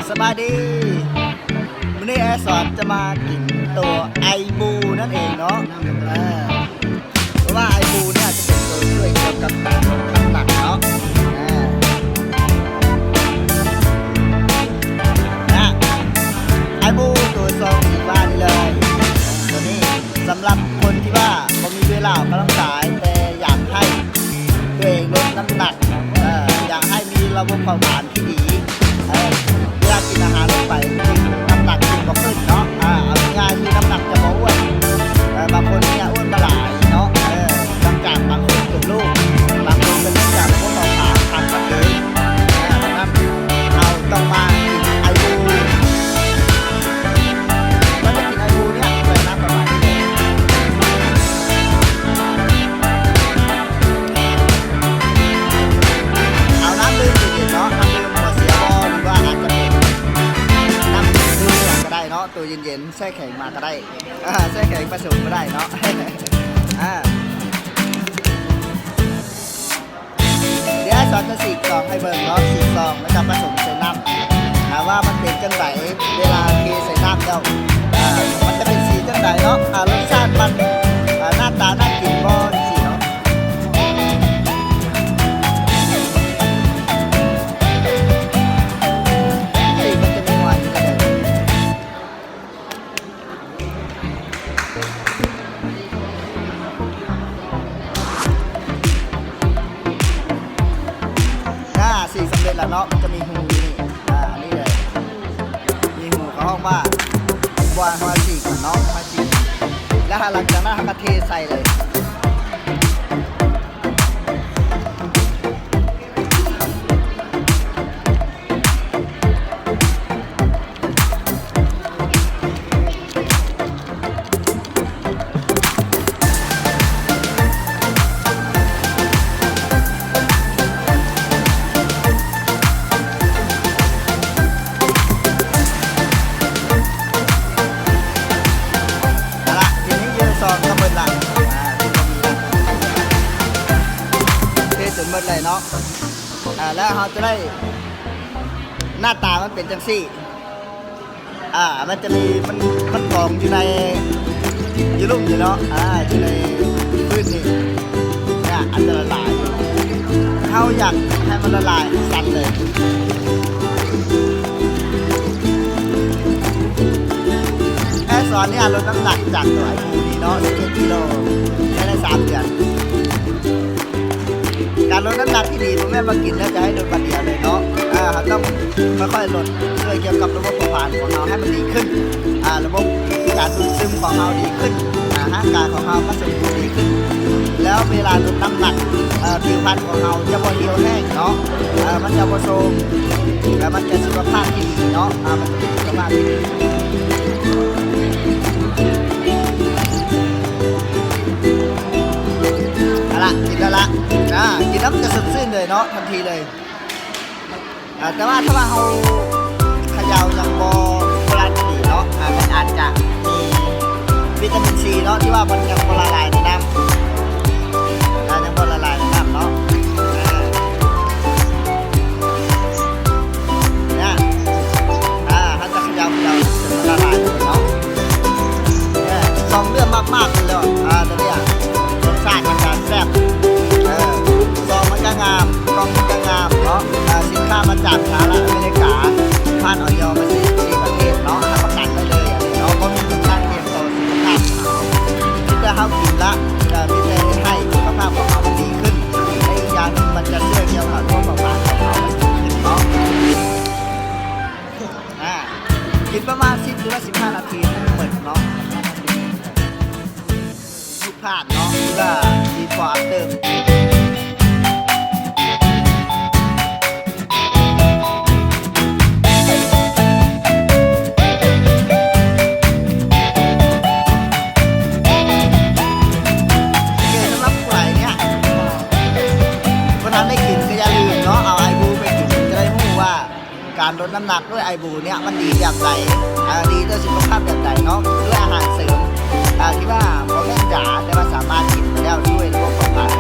ສະບາຍດີ ມື້ນີ້ອ້າຍສອນຈະມາກິນໂຕໄອບູນັ້ນເອງເນາະ ເອີ ເພາະວ່າໄອບູເນຍຈະເປັນໂຕຊ່ວຍກ່ຽວກັບການລົດນ້ຳໜັກເນາະ ເອີ ນະ ໄອບູໂຕຊອງສີຟ້ານີ້ເລີຍ ໂຕນີ້ສຳລັບຄົນທີ່ວ່າບໍ່ມີເວລາອອກກຳລັງກາຍ ແຕ່ຢາກໃຫ້ຕົວເອງລົດນ້ຳໜັກ ເອີ ຢາກໃຫ້ມີລະບົບເຜົາຜານ ທີ່ດີ ເອີ ເວລາກິນອາຫານລົງໄປ ນ້ຳໜັກຂຶ້ນບໍ່ຂຶ້ນເນາະ ເອົາງ່າຍໆ ຄືນ້ຳໜັກຈະບໍ່ອ້ວນ ເອີ ບາງຄົນເນຍອ້ວນບໍ່ຫຼາຍເນາະ ເອີ ຫຼັງຈາກບາງຄົນເປັນລູກ ບາງຄົນເປັນເນື່ອງຈາກພວກເຮົາຂາດ ຂາດສານ ເອີ ສະນັ້ນເຮົາຕ້ອງມາກິນໄອບູ ມັນຈະກິນໄອບູເນຍ ໃສ່ນ້ຳປະມານນີ້ ເອົານ້ຳດື່ມເຢັນໆເນາະ ນ້ຳດື່ມຫົວເສືອບໍ່ ຫຼືວ່າອາດຈະເປັນນ້ຳດື່ມຫຍັງກໍໄດ້ເນາະ ໂຕເຢັນໆ ແຊ່ແຂງມາກໍໄດ້ ອາ ແຊ່ແຂງປະສົມກໍໄດ້ເນາະ ອາ ດຽວອ້າຍສອນຈະສີກຊອງໃຫ້ເບິ່ງເນາະ ສີກຊອງແລ້ວກໍປະສົມໃສ່ນ້ຳ ຖ້າວ່າມັນເປັນຈັ່ງໃດ ເວລາເທໃສ່ນ້ຳແລ້ວ ອາ ມັນຈະເປັນສີຈັ່ງໃດເນາະ ອາ ລົດຊາດມັນ ອາ ໜ້າຕາໜ້າກິນບໍ່ ຈັ່ງຊີ້ເນາະ. ອາ ສີກສຳເລັດແລ້ວເນາະ ມັນຈະມີຮູຢູ່ນີ້ ອາ ອັນນີ້ເລີຍ ມີຮູ ເຂົາຮ້ອງວ່າ ບໍ່ໃຫ້ເຮົາສີກເນາະ ໃຫ້ສີກ ແລ້ວຫຼັງຈາກນັ້ນເຮົາກໍເທໃສ່ເລີຍ. ເອົາລະ ທີນີ້ຢູ່ໃນຊອງກໍເບິດລະ ອາ ເທຈົນເບິດເລີຍເນາະ ອາ ແລ້ວເຮົາຈະໄດ້ ໜ້າຕາມັນເປັນຈັ່ງຊີ້ ອາ ມັນຈະມີ ມັນ ມັນກອງຢູ່ໃນ ຢູ່ລຸ່ມນີ້ເນາະ ອາ ຢູ່ໃນພື້ນນີ້ ເນຍ ອາດຈະລະລາຍ ເຮົາຢາກໃຫ້ມັນລະລາຍ ສັ່ນເລີຍ ແອຊອນນີ້ລົດນ້ຳໜັກຈາກຕົວໄອບູນີ້ເນາະ ສິບເອັດກິໂລ ພາຍໃນສາມເດືອນ. ການລົດນ້ຳໜັກທີ່ດີບໍ່ແມ່ນວ່າກິນແລ້ວຈະໃຫ້ລົດບາດດຽວເລີຍເນາະ ເຮົາຕ້ອງຄ່ອຍໆລົດ ຊ່ວຍກ່ຽວກັບລະບົບເຜົາຜານຂອງເຮົາໃຫ້ມັນດີຂຶ້ນ ອາ ລະບົບການດູດຊຶມຂອງເຮົາດີຂຶ້ນ ອາ ຮ່າງກາຍຂອງເຮົາມັນສົມບູນດີຂຶ້ນ ແລ້ວເວລາລົດນ້ຳໜັກ ເອີ ຜິວພັນຂອງເຮົາຈະບໍ່ຫ່ຽວແຫ້ງເນາະ ເອີ ມັນຈະບໍ່ໂຊມ ແລ້ວມັນຈະສຸຂະພາບທີ່ດີເນາະ ອາ ມັນຈະເປັນສຸຂະພາບທີ່ດີ. ເອົາລະ ກິນແລ້ວລະ ອາ ກິນແລ້ວມັນຈະສົດຊື່ນເລີຍເນາະ ທັນທີເລີຍ ອາ ແຕ່ວ່າຖ້າວ່າເຮົາຂະເຍົາຍັງບໍ່ ບໍ່ລະລາຍດີເນາະ ອາ ມັນອາດຈະມີວິຕາມິນຊີເນາະ ທີ່ວ່າມັນຍັງບໍ່ລະລາຍໃນນ້ຳ ອາ ຍັງບໍ່ລະລາຍໃນນ້ຳເນາະ ອາ ເນຍ ອາ ເຮົາຈະຂະເຍົາ ຂະເຍົາ ຈົນມັນລະລາຍເນາະ. ເອີ ຊອງເລື່ອມມາກໆເລີຍ ອາ ຕົວເນີ້ຍ ລົດຊາດມັນກະແຊບ ເອີ ຊອງມັນກະງາມ ກ່ອງມັນກະງາມເນາະ ອາ ສິນຄ້າມາຈາກສະຫະລັດອາເມລິກາ ຜ່ານ ອອຍ ມາສີ່ ສີ່ປະເທດເນາະ ຮັບປະກັນໄດ້ເລີຍເນາະ ບໍ່ມີຜົນຂ້າງຄຽງຕໍ່ສຸຂະພາບຂອງເຮົາ ມີແຕ່ເຮົາກິນລະ ກະມີແຕ່ເຮັດໃຫ້ສຸຂະພາບຂອງເຮົາມັນດີຂຶ້ນ ແລະ ອີກຢ່າງໜຶ່ງມັນຈະຊ່ວຍກ່ຽວກັບພວກເບົາຫວານຂອງເຮົາມັນດີຂຶ້ນເນາະ. ອາ ກິນປະມານສິບ ຫຼືວ່າສິບຫ້ານາທີ ມັນເໝິດເນາະ ພາດເນາະ ຫຼືວ່າ before after ໂອເຄ ສຳລັບຜູ້ໃດເນຍ ບໍ່ທັນໄດ້ກິນ ກໍຢ່າລືມເນາະ ເອົາໄອບູໄປກິນ ຈະໄດ້ຮູ້ວ່າ ການລົດນ້ຳໜັກດ້ວຍໄອບູເນຍ ມັນດີແບບໃດ ເອີ ດີຕໍ່ສຸຂະພາບແບບໃດເນາະ ດ້ວຍອາຫານເສີມ ເອີ ທີ່ວ່າບໍ່ແມ່ນຢາ ແຕ່ວ່າສາມາດກິນໄປແລ້ວ ຊ່ວຍລະບົບເຜົາຜານ